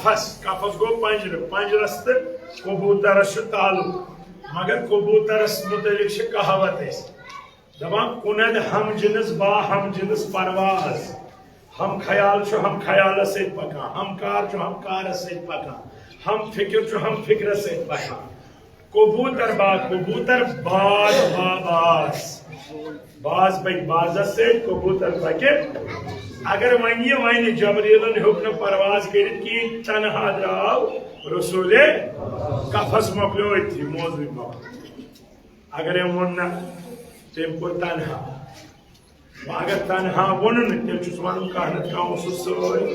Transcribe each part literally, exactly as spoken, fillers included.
Cuffs, cuffs گوٚو پنجرٕ، پنجرس تہٕ کبوترس چھُ تعلق۔ مگر کبوترس متعلق چھِ کہاوت اَسہِ دپان، کُنَد ہم جنس با ہم جنس پرواز۔ ہم خیال چھُ ہم خیالس سۭتۍ پکان، ہم کار چھُ ہم کارس سۭتۍ پکان، ہم فکر چھُ ہم فکرس سۭتۍ پکان۔ کبوتر با کبوتر، باز با باز۔ باز پکہِ بازس سۭتۍ، کبوتر پکہِ۔ اگر وۄنۍ یہِ وۄنۍ جبریلن ہیوٚک نہٕ پرواز کٔرِتھ کِہیٖنۍ، تنہا درٛاو رسول، کفس مۄکلیو أتھی، موضوع مۄکلیو۔ اگر أمۍ ووٚن نہ، تٔمۍ کوٚر تنہا۔ وۄنۍ اگر تنہا ووٚن نہٕ، تیٚلہِ چھُس ونُن کانٛہہ نتہٕ کانٛہہ اوسُس سۭتۍ۔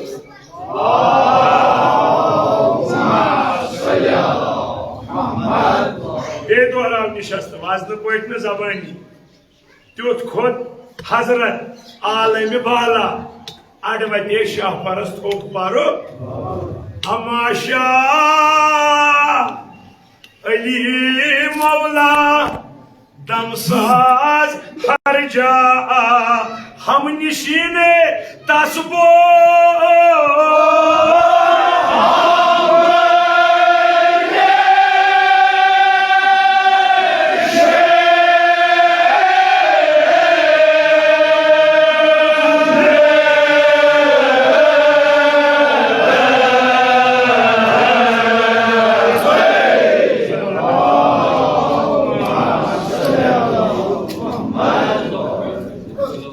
بیٚیہِ دۄہراو نِشست وزنہٕ پٲٹھۍ نہٕ زبٲنی۔ تیُتھ کھوٚت حضرت عالمِ بالا، اڈٕ وتے شاہ پرس تھوٚپ پرُ۔ اما شاہ علی مولا، دم ساز ہر جا ہم نشین تسبو۔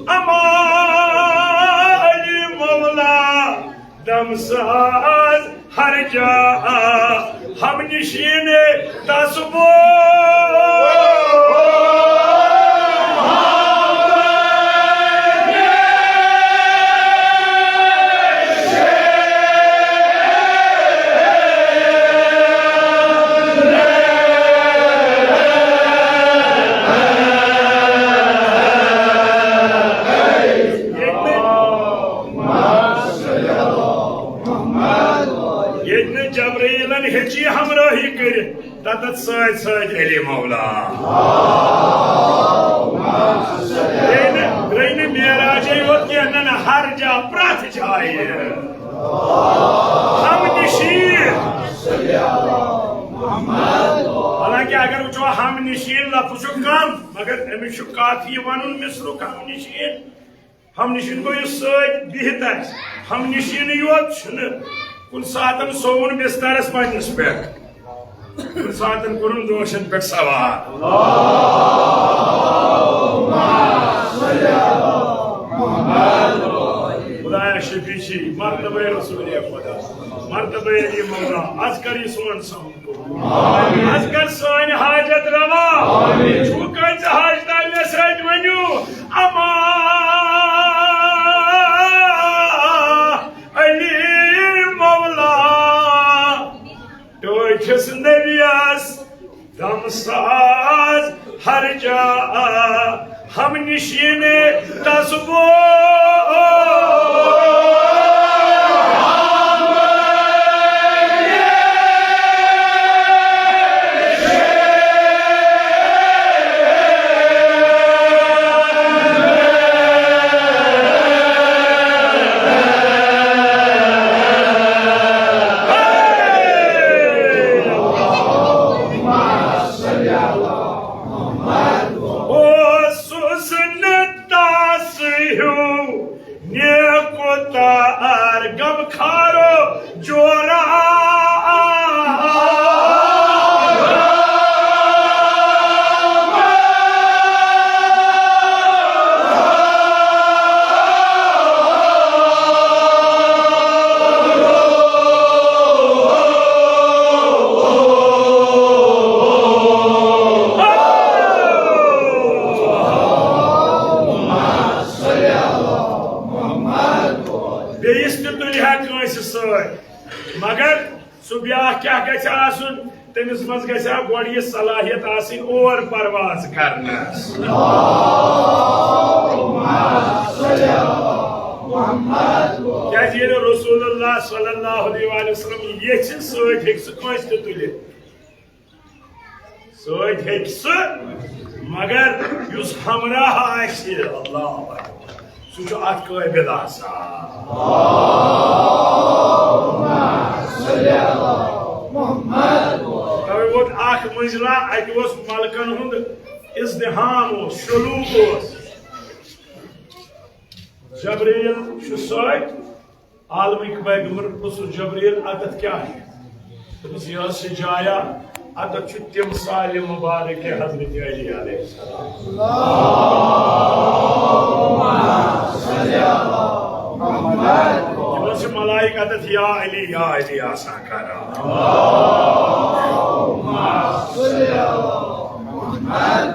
اما علی مولا، دم ساز ہر جا ہم نشین تسبو۔ ییٚتہِ نہٕ جبرائیلن ہیٚچی ہمرٲہی کٔرِتھ، تتتھ سۭتۍ سۭتۍ علی مولا۔ بیٚیہِ نہٕ، بیٚیہِ نہٕ معراجے یوت کینٛہہ، نہ، نہ، ہر جا، پرٛٮ۪تھ جایہِ۔ ہم نشین۔ حالانکہ اگر وٕچھو، ہم نشین لفظ چھُ کم، مگر أمِس چھُ کافی ونُن مصرُک ہم نشین۔ ہم نشین گوٚو یُس سۭتۍ بِہِتھ آسہِ۔ ہم نشین یوت چھُنہٕ، کُنہِ ساتن سووُن بسترس پننِس پٮ۪ٹھ، کُنہِ ساتن کوٚرُن دوشن پٮ۪ٹھ سوار۔ خدایا شفیع چھی، مرتبہ رسول خدا، مرتبہ علی مولا، از کر یہِ سون سمجھ۔ از کر سٲنۍ حاجت روا۔ چھُ کٲنٛسہِ حاجتہ مےٚ سۭتۍ ؤنِو، اما علی مولا۔ ٹٲٹھِس نبیَس دم ساز ہر جا ہم نشین تسبو۔ اوسُس نہٕ تس ہیوٗ نیکو تار غمخارو جورا۔ بیٚیِس تہِ تُلہِ ہا کٲنٛسہِ سۭتۍ، مگر سُہ بیٛاکھ کیٛاہ گژھِ آسُن؟ تٔمِس منٛز گژھِ ہا گۄڈٕ یہِ صلاحیت آسٕنۍ اور پرواز کرنس۔ کیٛازِ ییٚلہِ رسول اللہ صلی اللہ علیہ وآلہ وسلم یژھِ، سۭتۍ ہیٚکہِ سُہ کٲنٛسہِ تہِ تُلِتھ۔ سۭتۍ ہیٚکہِ سُہ، مگر یُس ہمراہ آسہِ، اللہ اکبر، سُہ چھُ اتھ قٲبِل آسان۔ منزلہ، اتہِ اوس ملکن ہُنٛد ازدحام اوس، شلوک اوس۔ جبرائیل چھُ سۭتۍ، عالمٕکۍ پیغمبر پرٛژھُس، جبرائیل، اتتھ کیٛاہ چھُ؟ دوٚپُس، یہِ ٲس سۄ جایا، اتتھ چھُ تمثال مبارک حضرت علی علیہ السلام۔ یِم ٲسۍ ملائک اتتھ یا علی، یا علی آسان کران۔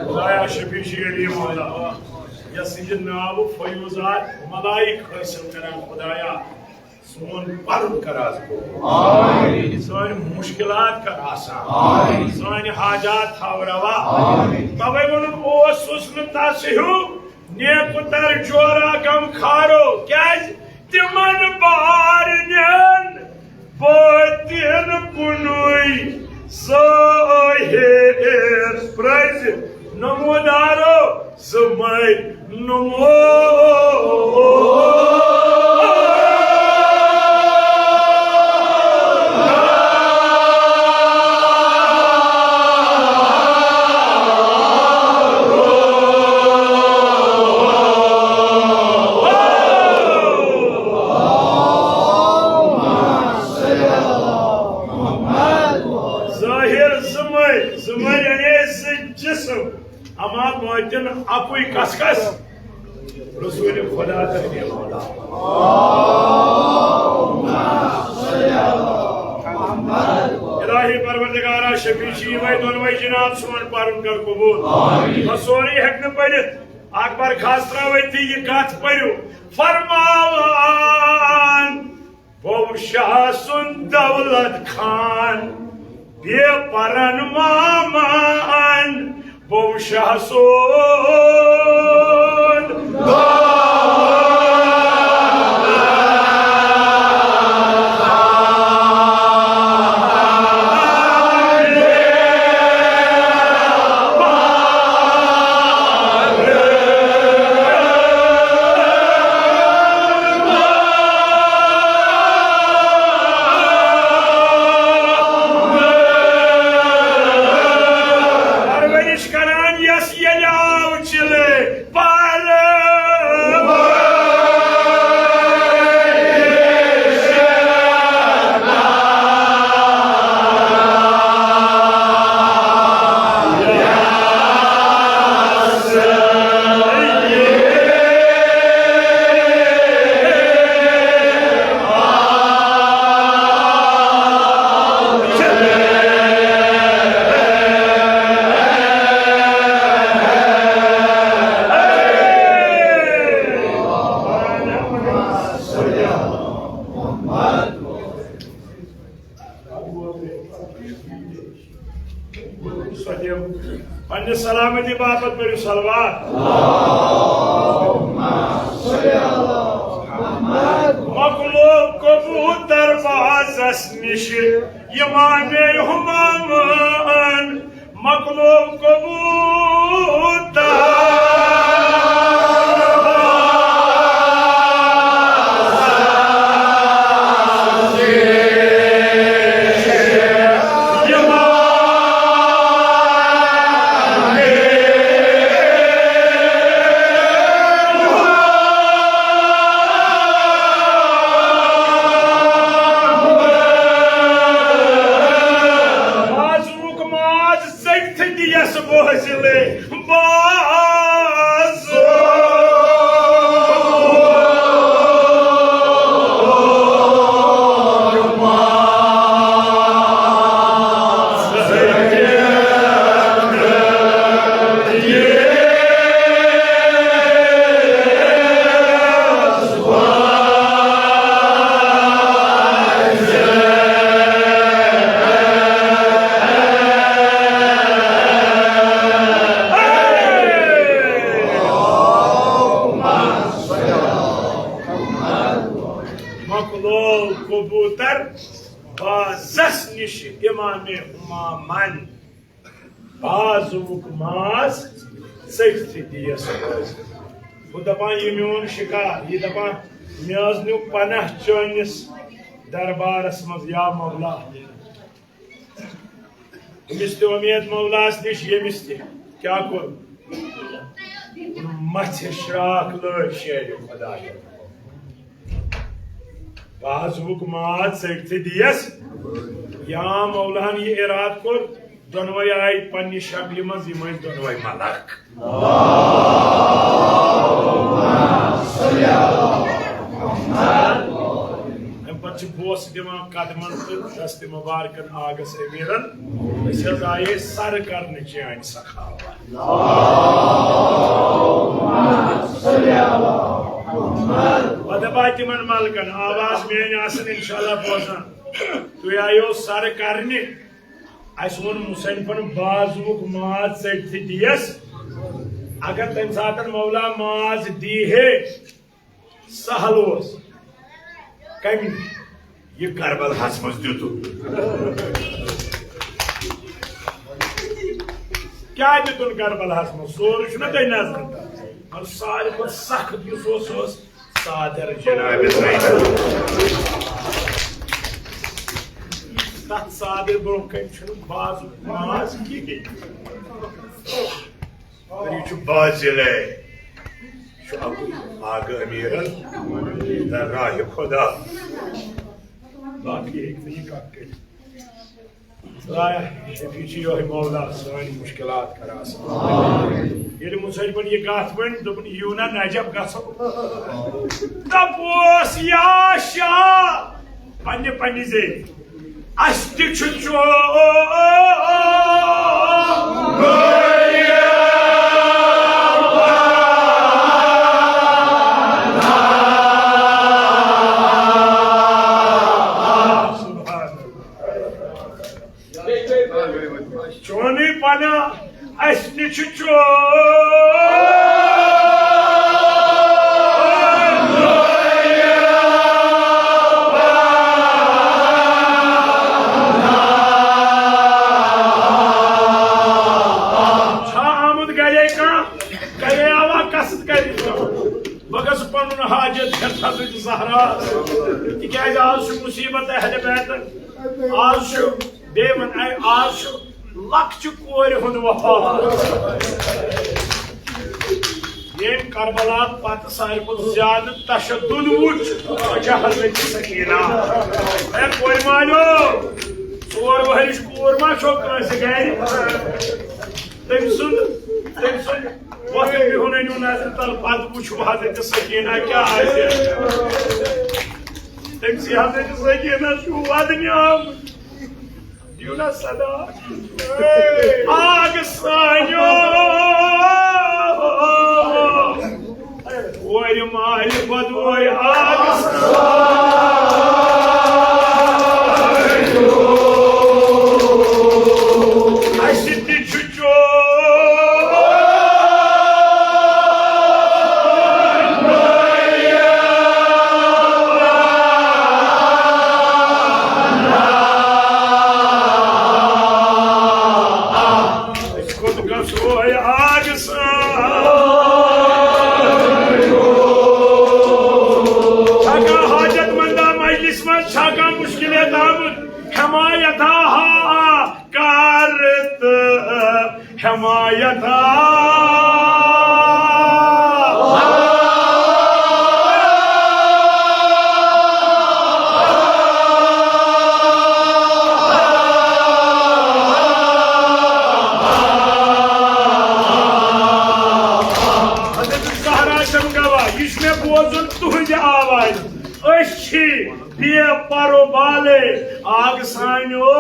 خدایا شفیع علی مولا، یس یہِ ناو فیوضات ملائک حٲصِل کران، خدایا سون پرُن کر آز قبول۔ آمین۔ سٲنۍ مُشکِلات کر آسان۔ آمین۔ سٲنۍ حاجات تھاو روا۔ آمین۔ توے ووٚنُن اوسُس نہٕ تس ہیوٗ نیکو تر جورا غم خارو۔ کیازِ؟ تِمن بارنٮ۪ن بٲطِن کُنُے ظٲہِر پرٛزِ نمودارو۔ زٕ مٔرۍ نمو۔ ظٲہِر زٕ مٔرۍ، زٕ مٔرۍ یعنی زٕ جسم۔ اما باطن اکُے، کس کس؟ رسول خدا تہٕ نبی مولا۔ الہی پروردگارا، شفیع چھِ یِمے دۄنوے جناب، سون پرُن کر قبول۔ بس سورُے ہیٚکہِ نہٕ پٔرِتھ، اکبر خاص ترٛاوے تہِ یہِ کتھ پٔرِو۔ فرمان بہٕ شاہ سُنٛد دولت خان، بے پرن مامان، بہٕ شاہ سُنٛد۔ پرورش کران یس ییٚلہِ آو چلے پالو۔ پننہِ سلامتی باپتھ پٔرِو صلوات۔ مۄکلو کبوتر بازس نِش امام ہمامن۔ مخلوق کبوتر۔ مازُک ماز ژٔٹِتھ دِیَس بوزِلے باز۔ مخلوق کبوتر بازس نِش امام ہمامن۔ بازُک ماز ژٔٹِتھ دِیَس۔ بہٕ دَپان، یہِ میون شِکار، یہِ دَپان، مےٚ حظ نیوٗ پناہ چٲنِس دربارس منٛز، یا مولا۔ أمِس تہِ اُمید مولاہس نِش، ییٚمِس تہِ کیٛاہ کوٚر؟ مَژھِ شراکھ لٲج شیرِ خۄدایہِ۔ بازوُک ماز ژٔٹۍ تہٕ دِیَس۔ یا مولاہن یہِ اِرادٕ کوٚر، دۄنوَے آیہِ پننہِ شکلہِ منٛز، یِم ٲسۍ دۄنوَے ملک۔ اَمہِ پتہٕ چھِ بوسہٕ دِوان قدمن تہٕ دستِ مبارکن آگس امیرن۔ أسۍ حظ آیے سر کرنہٕ چٲنۍ سخاوت۔ پتہٕ دپان تِمن ملکن، آواز میٲنۍ آسن انشاءاللہ بوزان، تُہۍ آیو سر کرنہِ۔ اسہِ ووٚن مُصنفن بازوُک ماز ژٔٹۍ تہٕ دِیس۔ اگر تمہِ ساتن مولا ماز دی ہے، سہل اوس۔ کمہِ؟ یہِ کربلاہس منٛز دیُتُن۔ کیٛاہ دیُتُن کربلاہس منٛز؟ سورُے چھُنہ تۄہہِ نظرن تل۔ مگر ساروی کھۄتہٕ سخت یُس اوس، سُہ اوس صادر جناب زینب۔ تتھ صادر برونٛہہ کنہِ چھُنہٕ بازُک ماز کِہیٖنۍ۔ اور یہِ چھُ بازِلے، یہِ چھُ اَکُے آگہٕ امیٖرن در راہِ خۄدا۔ باقٕے ہیٚکہِ نہٕ یہِ کَتھ کٔرِتھ۔ خۄدایا، شفیع چھُ یِہوٚے مولا، سٲنۍ مُشکِلات کَر آسان۔ ییٚلہِ مُصنفن یہِ کَتھ ؤنۍ، دوٚپُن، "یِیِو نا نجف گژھو۔" دوٚپُس، "یا شاہ، پننہِ پننہِ زیٚوِ، اَسہِ تہِ چھُ چون۔" سبحان اللہ۔ چونُے پناہ، اَسہِ تہِ چھُ چون۔ چھا آمُت گرے کانٛہہ؟ گرے آوا قصد کٔرِتھ؟ بہٕ گژھٕ پنُن حاجت ہٮ۪تھ حضرت زہرا، تِکیٛازِ آز چھُ مُصیبت اہلِ بیتن۔ آز چھُ بیٚیہِ وَن، اَے، آز چھُ لۄکچہِ کورِ ہُنٛد وفات۔ ییٚمۍ کربلا پتہٕ ساروی کھۄتہٕ زیادٕ تشدد وُچھ، سۄ چھےٚ حضرت سکینہ۔ اے کورِ مالیو، ژور ؤہرِش کوٗر ما چھو کٲنٛسہِ گرِ؟ تٔمۍ سُنٛد، تٔمۍ سُنٛد وۄتھُن بِہُن أنِو نظرِ تل، پتہٕ وٕچھِو حضرت سکینہ کیٛاہ آسہِ۔ تٔمۍ سٕے حضرت سکینہ چھُ ودنہِ آمُت۔ دِیِو نا صدا۔ آگ سانیو۔ کورِ مالہِ بدوے آگ سانیو۔ اَسہِ تہِ چھُ چون۔ أسۍ کوٚت گژھو ہے آگ سان؟ چھا کانٛہہ حاجت مندا مجلس منٛز؟ چھا کانٛہہ مُشکِل ہیٚتھ آمُت؟ حمایت ہا کر تہٕ حمایت ہا۔ حضرت زہرا چھم گواہ، یہِ چھُ مےٚ بوزُن تُہنٛدِ آوازِ۔ أسۍ چھِ بے پر و بالے آگ سانیو۔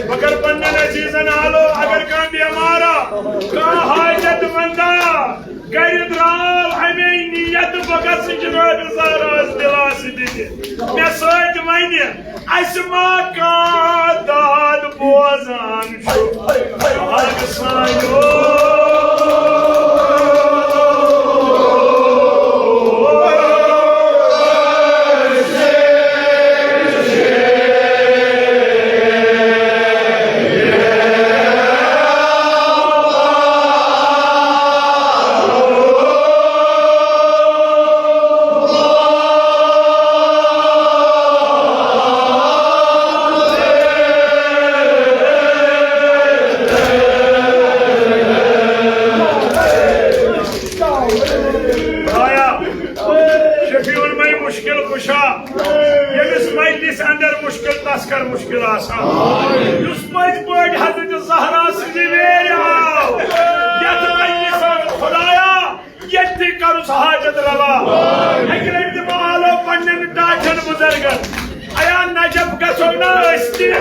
مگر پننٮ۪ن عزیزن آلو، اگر کانٛہہ بیمارا، کانٛہہ حاجت مندا، گرِ درٛاو امے نیت، بہٕ گژھٕ جناب زہراہس دلاسہٕ دِنہِ۔ مےٚ سۭتۍ ونہِ، اسہِ ما کانٛہہ داد بوزان۔ آیا شفیع المے مشکل کشا، ییٚمِس مجلس اندر مشکل تس کر مشکل آسان، یُس پٔزۍ پٲٹھۍ حضرت زہرا سٕنٛزِ ویرِ آو، یتھ مجلس منٛز خدایا، ییٚتہِ تہِ کَرُس حاجت روا۔ اَکہِ لَٹہِ دِمو آلو پنٛنٮ۪ن ٹاٹھٮ۪ن بُزرگن۔ ایا نجف گژھو نا أسۍ تہِ؟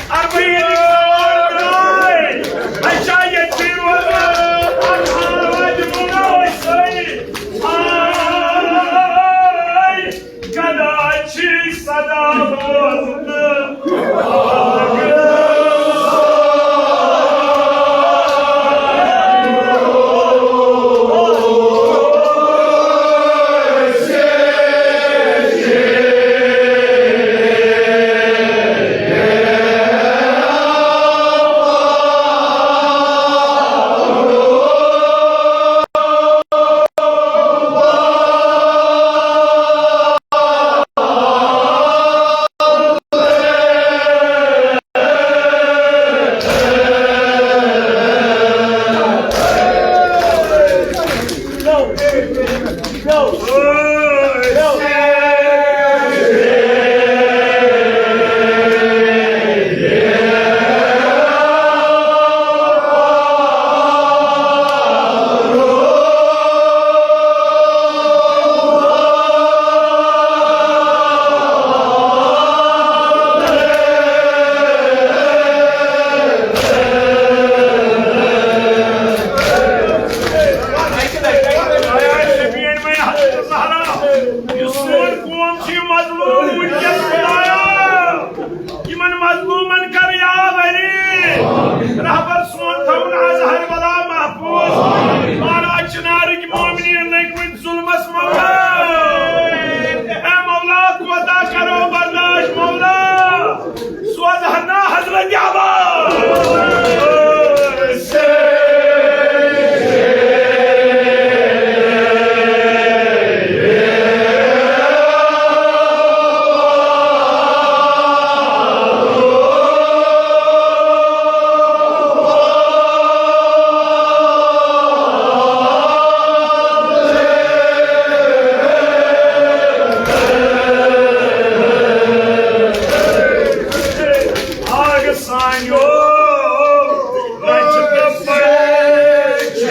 اربعین سوال درٛاے۔ اَسہِ چھا ییٚتہِ روزُن؟ اَتھ آلوَے دِمو نا أسۍ سٲری۔ آے، گدا چھی صدا بوزنہٕ۔ یُس سون قوم چھُ مظلوم وٕنکیٚس خدایا، یِمن مظلومن کر یاوری۔ رہبر سون تھاوُن از ہر بلا محفوظ۔ مارا چنارٕکۍ مومنین لٔگۍ وٕنۍ ظلمس مولا۔ اے مولا، کوتاہ کرو برداشت مولا؟ سوز ہنا حضرت عباس۔ آگ سانیو رچھ تہٕ پچھ۔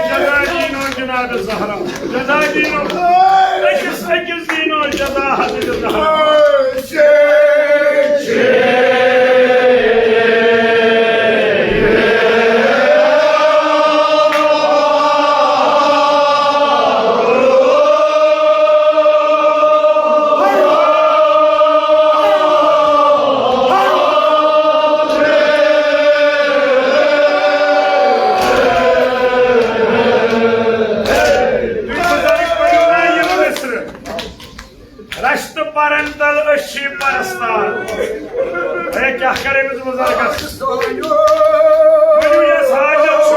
جزا دینو جناب زہرا، جزا دینو، أکِس أکِس دینو جزا حضرت زہرا۔ رشتہٕ پرن تل أسۍ چھِ پرستار۔ ہے، کیٛاہ کرے أمِس بُزرگس؟ ؤنِو یَس حاجت چھُ۔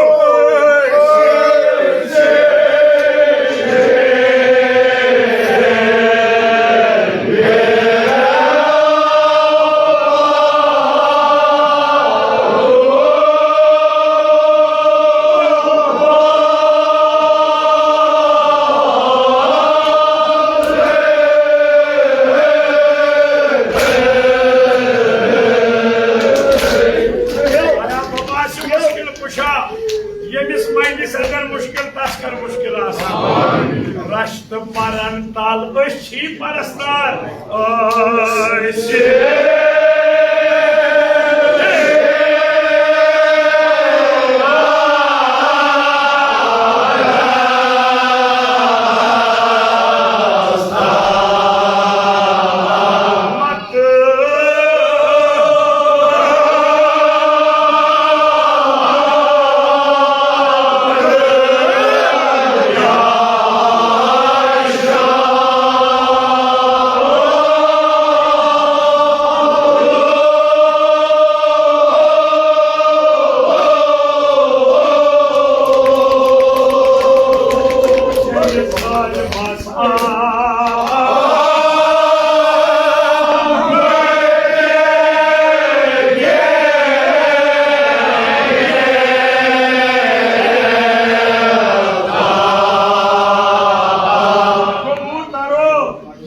کُشا، ییٚمِس مجلس اگر مشکل، تس کر مشکل آسان۔ دشت پرن تل أسۍ چھی پرستار۔ أسۍ چھِ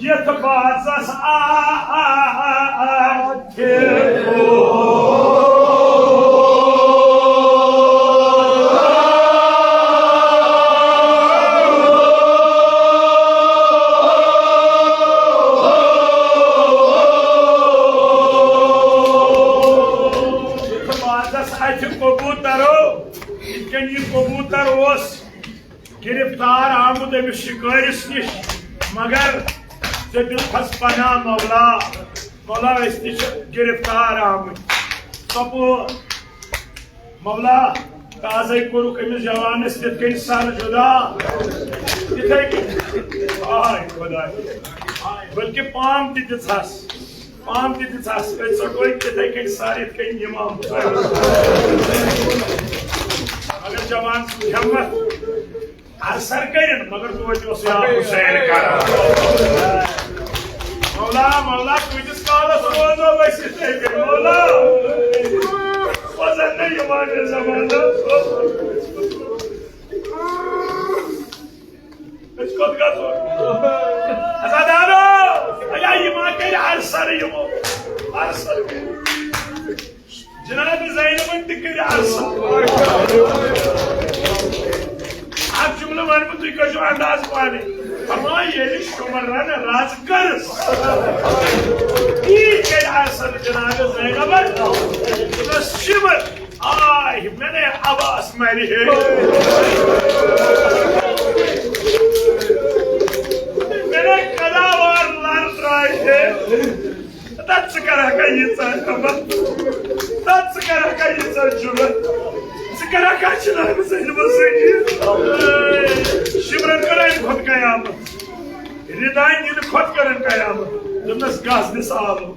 یتھ بازس آ آ آ آ آ۔ یتھ بازس اتھِ کبوترو، یتھ کٔنۍ یہِ کبوتر اوس گرفتار آمُت أمِس شِکٲرِس نِش، مگر ژےٚ دِژہَس پناہ مولا۔ مولا، أسۍ تہِ چھِ گرفتار آمٕتۍ۔ ژۄپور، مولا، تازَے کوٚرُکھ أمِس جوانَس تِتھ کٔنۍ سر جُدا۔ تِتھَے کٔنۍ۔ آے خۄداے۔ بلکہِ پام تہِ دِژہَس۔ پام تہِ دِژہَس، أسۍ ژَٹو أتۍ تِتھَے کٔنۍ سر، یِتھ کٔنۍ اِمام حُسین۔ مگر جوان سُنٛد ہٮ۪مت، ارسر کٔرِن، مگر توتہِ اوس یا حُسین کران۔ مولا، مولا، کۭتِس کالس روزو أسۍ یِتھَے کٔنۍ؟ مولا، وۄنۍ زن نہٕ اِمام زمانس أسۍ کوٚت گژھو؟ عزادارو، ایا یہِ ما کَرِ عرصہٕ یِمو؟ عرصہٕ۔ جناب زینبن تہِ کٔرِ عرصہٕ۔ اکھ جملہٕ وَنہٕ بہٕ، تُہۍ کٔرۍزیو انداز پانَے۔ فرماے، ییٚلہِ شُمرن رز کٔرٕس، تی کٔرِ عرصہٕ جناب زینبن۔ دوٚپنَس، شِمر، آے میانے عباس مَرِ ہے۔ میانے قداوار لر ترٛایہِ ہے۔ تَتھ ژٕ کَرَکھا ییٖژاہ ہٮ۪مَتھ؟ تَتھ ژٕ کَرَکھا ییٖژاہ جُرت؟ ژٕ کَرَکھا جناب زینبَس سۭتۍ یہِ؟ شِمرَن کٔر اَمہِ کھۄتہٕ قیامَتھ۔ رِدا نِنہٕ کھۄتہٕ کٔرٕن قیامَتھ۔ دوٚپنَس، گژھ دِس آلو۔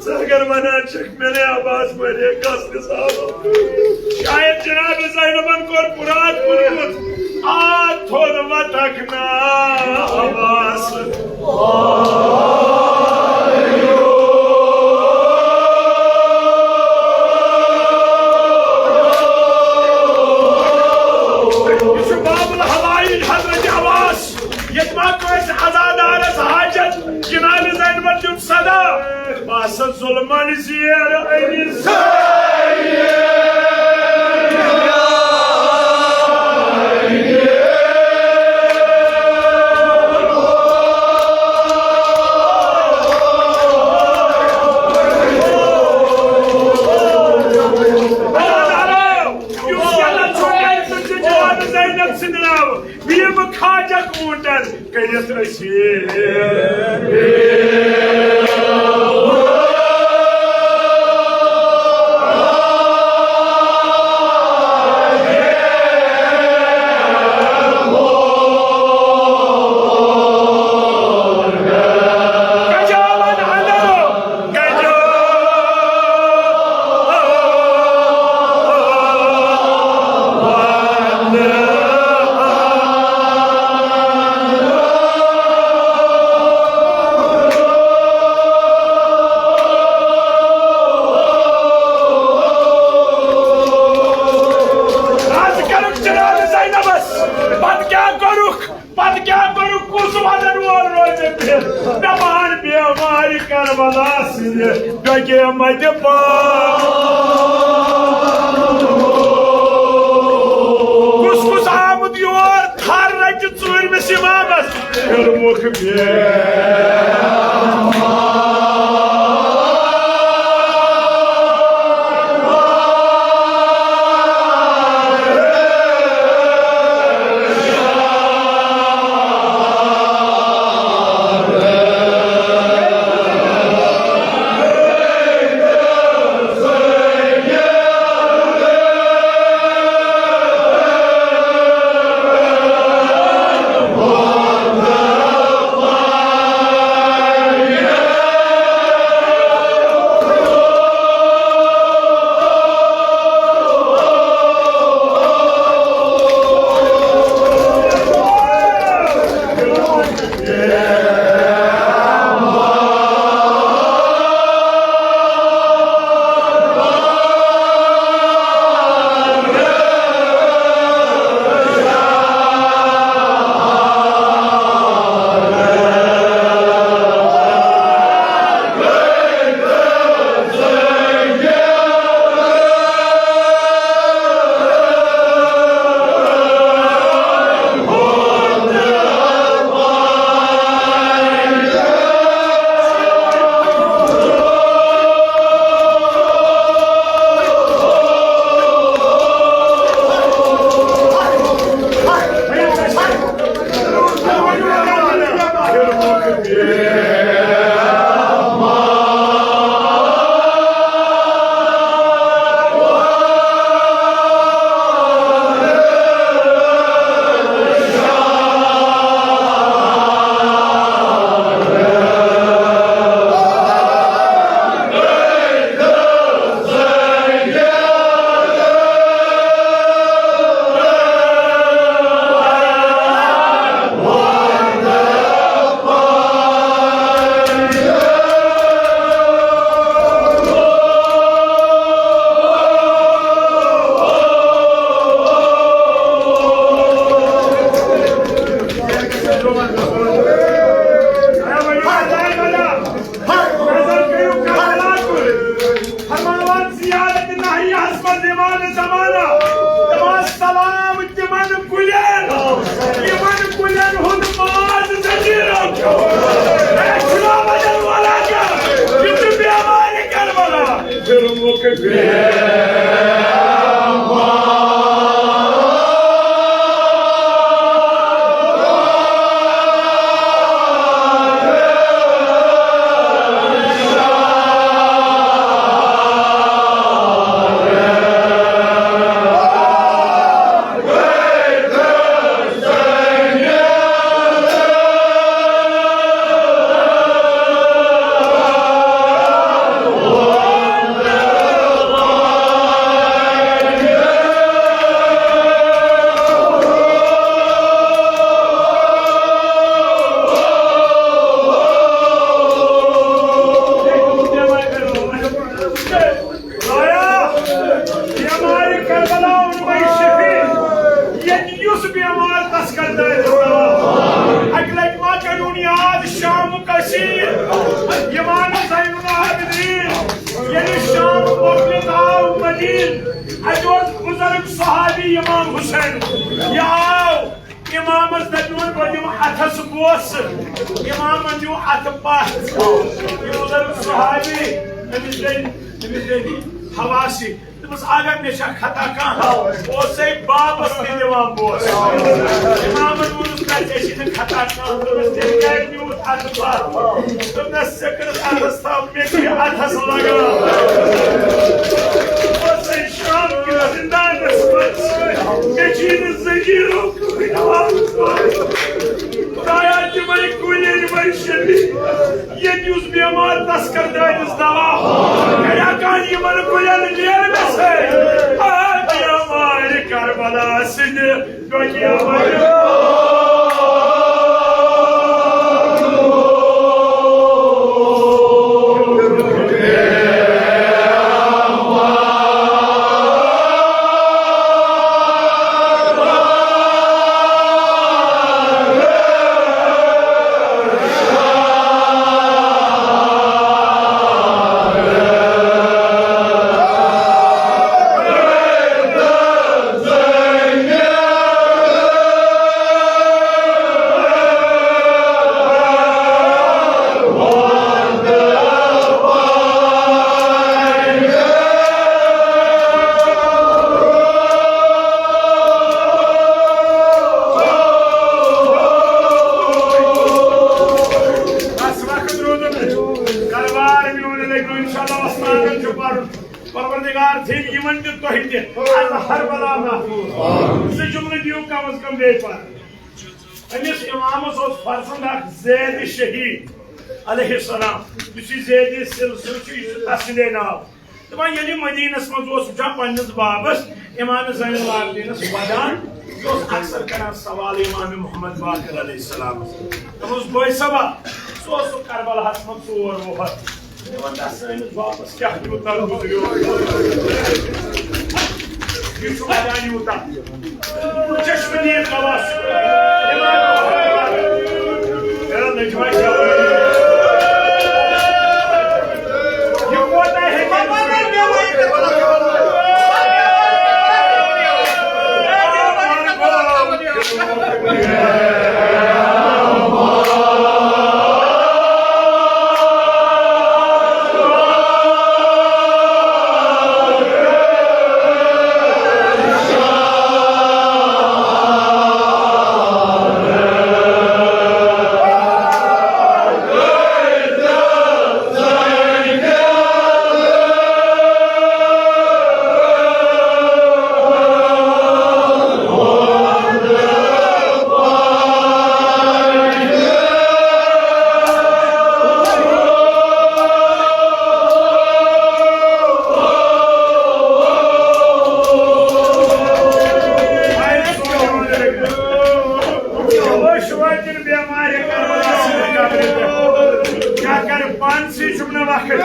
ژٕ اگر ونان چھکھ، میانے عباس مَرِ ہے، گژھ دِس آلو۔ شاید جناب زینبن کوٚر مُراد پوٚرمُت، آ تھوٚد وتکھ نا عباس۔ یہِ چھُ باب الحوائج حضرت عباس۔ ییٚتہِ ما کٲنٛسہِ عزادارس حاجت، جناب زینبن دیُت صدا، بہٕ ہسا ظلمن زیر أمِس۔ عزادارو، یُس یَتھ چھُ، تٔمۍ سُنٛد چھُ جناب زینب سٕنٛدِ ناوٕ۔ بیٚیہِ بہٕ کھاجکھ اوٗنٹن کٔرِتھ أسۍ۔ گجاوَن اَنَو۔ رز کٔرٕکھ جناب زینبس، پتہٕ کیٛاہ کوٚرُکھ؟ پتہٕ کیٛاہ کوٚرُکھ؟ کُس ودن وول روزِ بِہِتھ؟ مےٚ مان بیمارِ کربلا سٕنٛدِ ڈۄگیمتِ پان۔ کُس کُس آمُت یور تھر امامس پھرمُکھ بے فرماوان زیارت ناحیہس منٛز یِوان زمانہ، دپان سلام تِمن کُلٮ۪ن، یِمن کُلٮ۪ن ہُنٛد ماز زنجیرو کھیوٚو۔ اے چھُنا بدل والا کیٛاہ؟ یہِ چھُ بیمارِ کربلا۔ پھرمُکھ بے آیا بیمارِ کربلا اوٚن وۄنۍ شفیع، ییٚتہِ یُس بیمار تس کر دٲدِس دوا۔ اکہِ لٹہِ ما کریون یاد شامُک اسیر، امام زین العابدین، ییٚلہِ شام مۄکلِتھ آو مدیٖنہٕ، اتہِ اوس بُزرگ صحابی امام حسین، یہِ آو۔ امامس دپیون، بہٕ دِمہٕ اتھس بوسہٕ۔ امامن دیُت اتھٕ پتھ۔ یہِ بُزرگ صحابی، أمِس گٔے، أمِس گٔے حواسی۔ دوٚپمس، اگر مےٚ چھا خطا کانٛہہ؟ اوسے بابس تہِ دِوان بوسہٕ۔ امامن ووٚنُس، نہ، ژےٚ چھُے نہٕ خطا کانٛہہ۔ دوٚپمس، تیٚلہِ کیٛازِ نیوٗتھ اتھٕ پتھ؟ دوٚپنس، ژےٚ کٔرٕتھ عرض تھاو، مےٚ چھُ یہِ اتھس لگان۔ بہٕ اوسے شام کِس زندانس منٛز، مےٚ چھُ یہِ نہٕ زنجیٖرو کٕہٕنۍ آواز۔ خدایا، تِمے کُلۍ أنۍ وۄنۍ شفیع۔ ییٚتہِ یُس بیمار تس کر دٲدِس دوا۔ خدایا، کانٛہہ یِمن کُلٮ۪ن نیرنس ہے۔ آ، بیمارِ کربلا سٕنٛدِ انشاءاللہ وۄستادن چھُ پرُن۔ پروردگار تھٲوِن یِمن تہِ تۄہہِ تہِ از ہر بلا محفوظ۔ زٕ جملہٕ دِیِو کم از کم بیٚیہِ پرنہٕ۔ أمِس امامس اوس فرزند اکھ زید شہید علیہ السلام، یُس یہِ زید سلسلہٕ چھُ، یہِ چھُ تسندے ناو۔ دپان ییٚلہِ مدینس منٛز اوس وٕچھان پننِس بابس امام زین العابدینس ودان، یہِ اوس اکثر کران سوال امام محمد باقر علیہ السلامس۔ دوٚپمس، بٲے صٲبا، ژٕ اوسُکھ کربلاہس منٛز ژور وُہر، ژٕ وَن تہٕ سٲنِس بابس کیٛاہ یوٗتاہ گُزریو؟ یہِ چھُ ودان یوٗتاہ۔ چشمہ دید خواص۔ اے نجوہ جوانی۔ یہ کوتاہ ہیٚکہِ کیٛاہ کرٕ، پانسٕے چھُم نہٕ وقت۔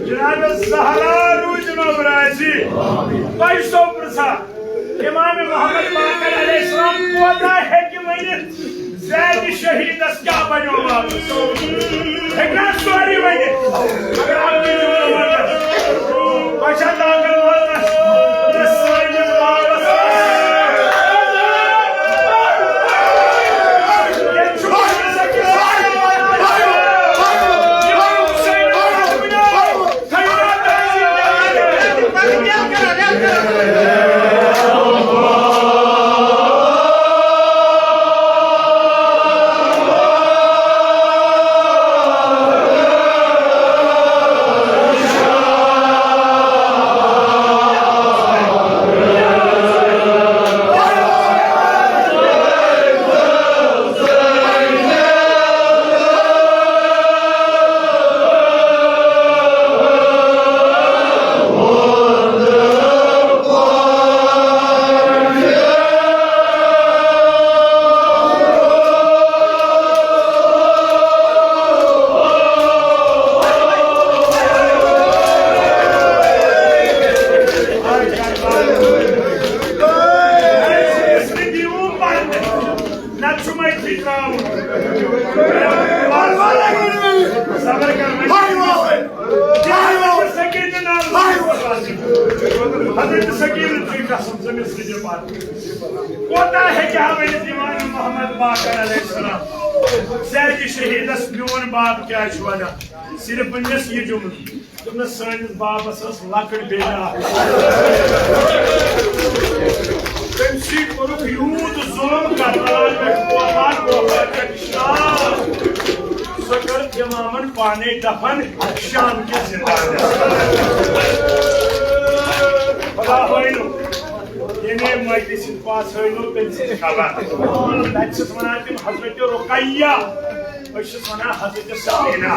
جناب زہرا روٗزِنو راضی۔ تۄہہِ چھُسو پرٛژھان، امام محمد باقر علیہ السلام کوتاہ ہیٚکہِ ؤنِتھ؟ زید شہیدس کیٛاہ بنیو واپس؟ ہیٚکہِ نا سورُے ؤنِتھ؟ اگر آپ کی جملہ وننس، بچا طاقت وننس، تہٕ سٲنِس باپس ییٚتہِ چھُ نتہٕ چھُم أتھی ترٛاوُن۔ صبر کر وۄنۍ۔ حضرت سکیٖنہ ناو۔ حضرت سکیٖنہ چھُے قسم، ژٕ مےٚ سۭتۍ پَتہٕ۔ کوتاہ ہیٚکہِ ہا ؤنِتھ امام محمد باقر علیہ السلام؟ زید شہیدس میون باب کیٛازِ چھُ وَنان؟ صرف ؤنِس یہِ جملہٕ۔ دوٚپنَس، سٲنِس بابَس ٲس لۄکٕٹ بیٚنہِ اَکھ۔ تٔمۍ سٕے کوٚرُکھ یوٗت ظُلُم، کربلاہَس پٮ۪ٹھ کوپار، کوپار پٮ۪ٹھ شام۔ سۄ کٔر اِمامَن پانَے دفن شام کِس زِندانَس۔ خدا ہٲینو، ییٚمے مجلسہِ پاس ہٲینو تٔمۍ سٕنٛز خبر۔ تَتہِ چھِس وَنان تِم حضرت رقیہ۔ أسۍ چھِس وَنان حضرت سکیٖنہ۔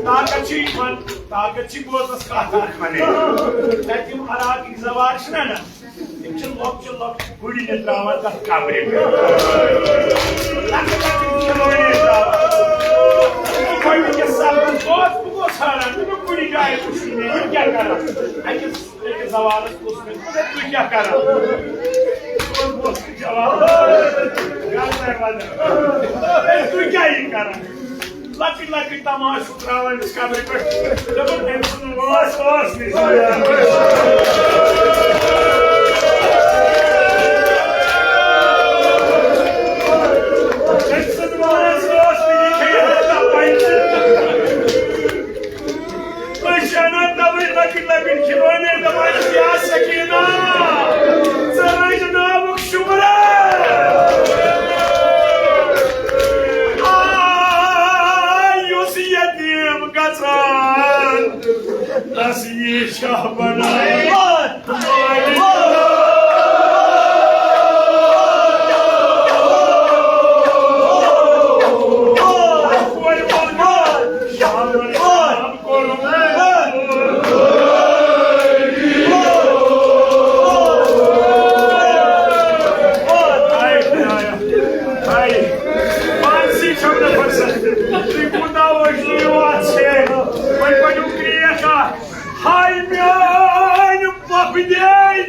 طاقت چھِ یِمن، طاقت چھِ بوزنَس کَتھ اَکھ وَنٕنۍ۔ تَتہِ یِم عراقٕکۍ زوار چھِنہ نہ، تِم چھِ لۄکچہِ لۄکچہِ گُرِ تہِ ترٛاوان تَتھ قبرِ پٮ۪ٹھ۔ لۄکٕٹۍ لۄکٕٹۍ کھلونے ترٛاوان۔ بہٕ گۄڈٕنِکِس سفرس گوس، بہٕ گوس حٲران، مےٚ دوٚپ، کُنہِ جایہِ وُچھُن مےٚ، یِم کیٛاہ کران؟ أکِس، أکِس زوالس پوٚژھ مےٚ دوٚپ، "تُہۍ کیٛاہ کران؟" بہٕ اوسُس جواب، "گرٕ تۄہہِ ونان، تُہۍ کیٛاہ یہِ کران؟" لۄکٕٹۍ لۄکٕٹۍ تماشہٕ ترٛاوان أمِس قبرِ پٮ۪ٹھ۔ دوٚپُن، "أمۍ سُنٛد وٲنٛس اوس نہٕ یہِ۔ أمۍ سُنٛد وٲنٛس اوس نہٕ یہِ کھیٚیہِ ہا پنٛجہِ۔" أسۍ چھِ اَنان تَوَے لۄکٕٹۍ لۄکٕٹۍ کھلونے، دَپان چھِ، "یا سکیٖنہ، ژٕ رٔنۍ ناوُک شُمرٕ۔" آ، یُس یتیٖم گژھان، تس یی شاہ بناوان۔ پانسٕے چھَم نہٕ فرصت۔ تُہۍ کوٗتاہ ٲسِو یِوان ژھیٚنۍ؟ وۄنۍ پٔرِو کرٛیکھ اَکھ۔ ہاے میٛٲنۍ پۄپھٕ دے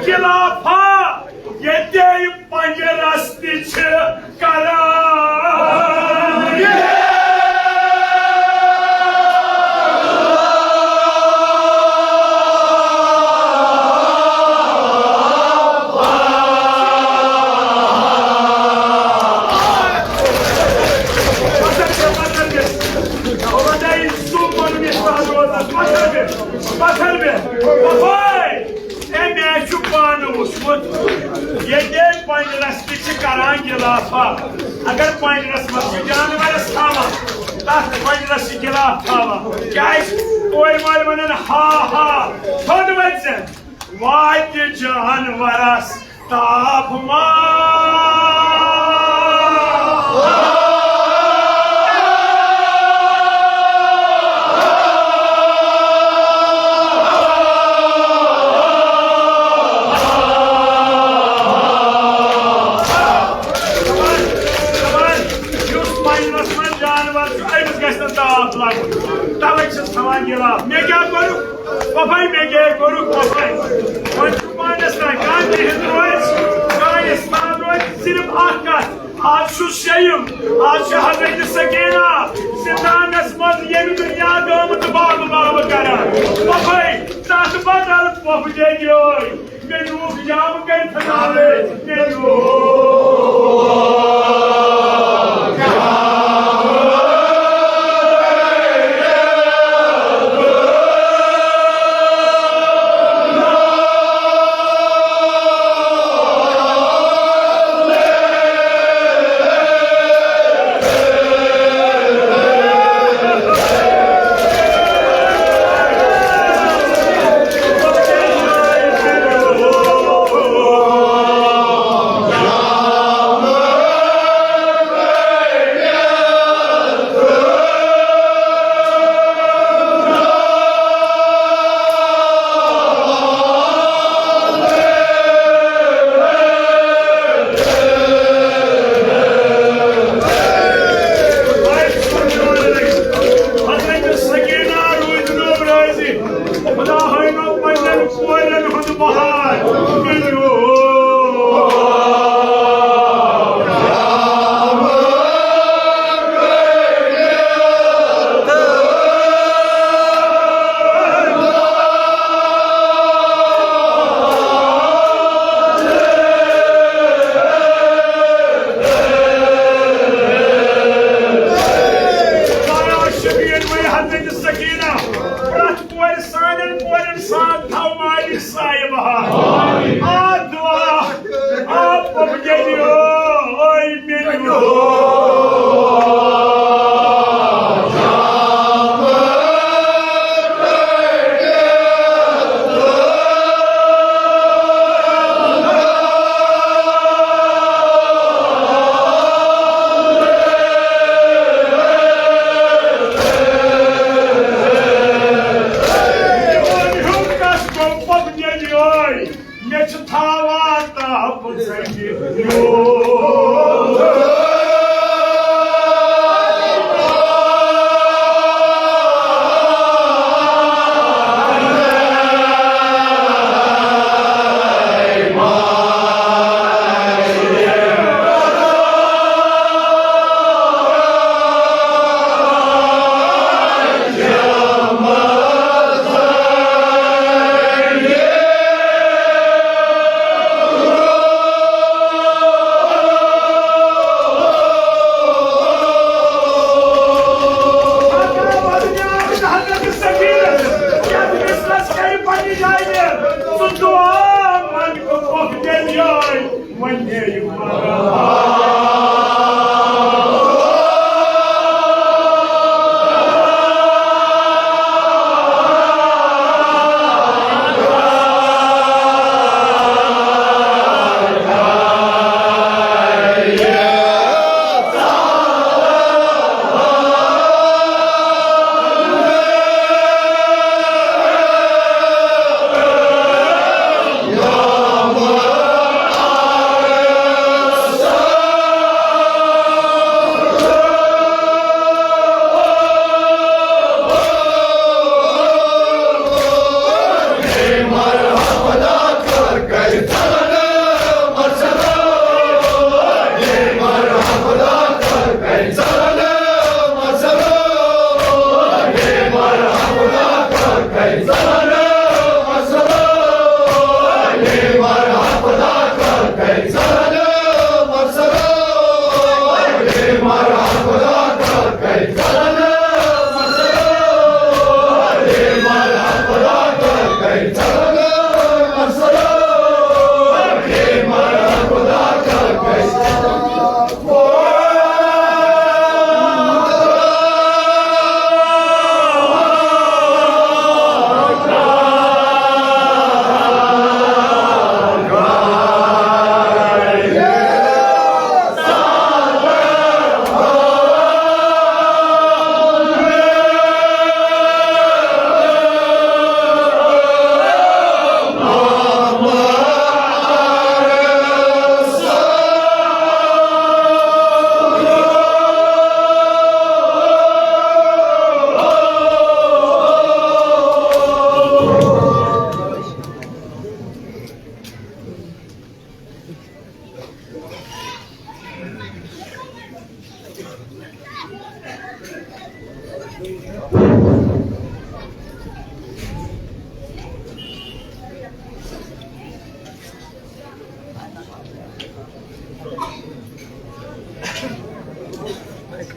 گِلافا، ییٚتے پنجرس تہِ چھِ کران۔ پتھر مےٚ، پتھر مےٚ، پتھر مےٚ۔ اے، مےٚ چھُ پانہٕ وُچھمُت، ییٚتہِ پنجرس تہِ چھِ کران گِلافا۔ اگر پنجرس منٛز چھُ جانورس تھاوان، تتھ پنجرس چھِ گِلاف تھاوان۔ کیازِ؟ کورِ مالۍ ونان، "ہا ہا، تھوٚد ؤتھۍ زٮ۪ن، واتہِ جانورس تاپھ ما۔" یُس پنجرس منٛز جانور چھُ، أمِس گژھِ نہٕ تاپھ لگُن، توے چھِس تھاوان گِلاف۔ مےٚ کیٛاہ کوٚرُکھ؟ وۄپھے، مےٚ کیٛاہ کوٚرُکھ وۄپھے؟ وۄنۍ چھُ پانس تام، کانٛہہ بِہِتھ روزِ، کانٛہہ اِستاد روزِ، صرف اکھ کتھ، آز چھُ شیٚیِم، آز چھُ حضرت سکینہ زندانس منٛز، ییٚمہِ دُنیا گٲمٕژ بابہٕ بابہٕ کران۔ وۄپھے، تتھ بدل وۄپھٕ دے دیوے۔ مےٚ نیوٗکھ جام کٔرِتھ نالے، مےٚ نیوٗکھ۔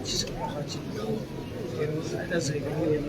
Siz kapaxachi. Yolumuz da zayıflıyor.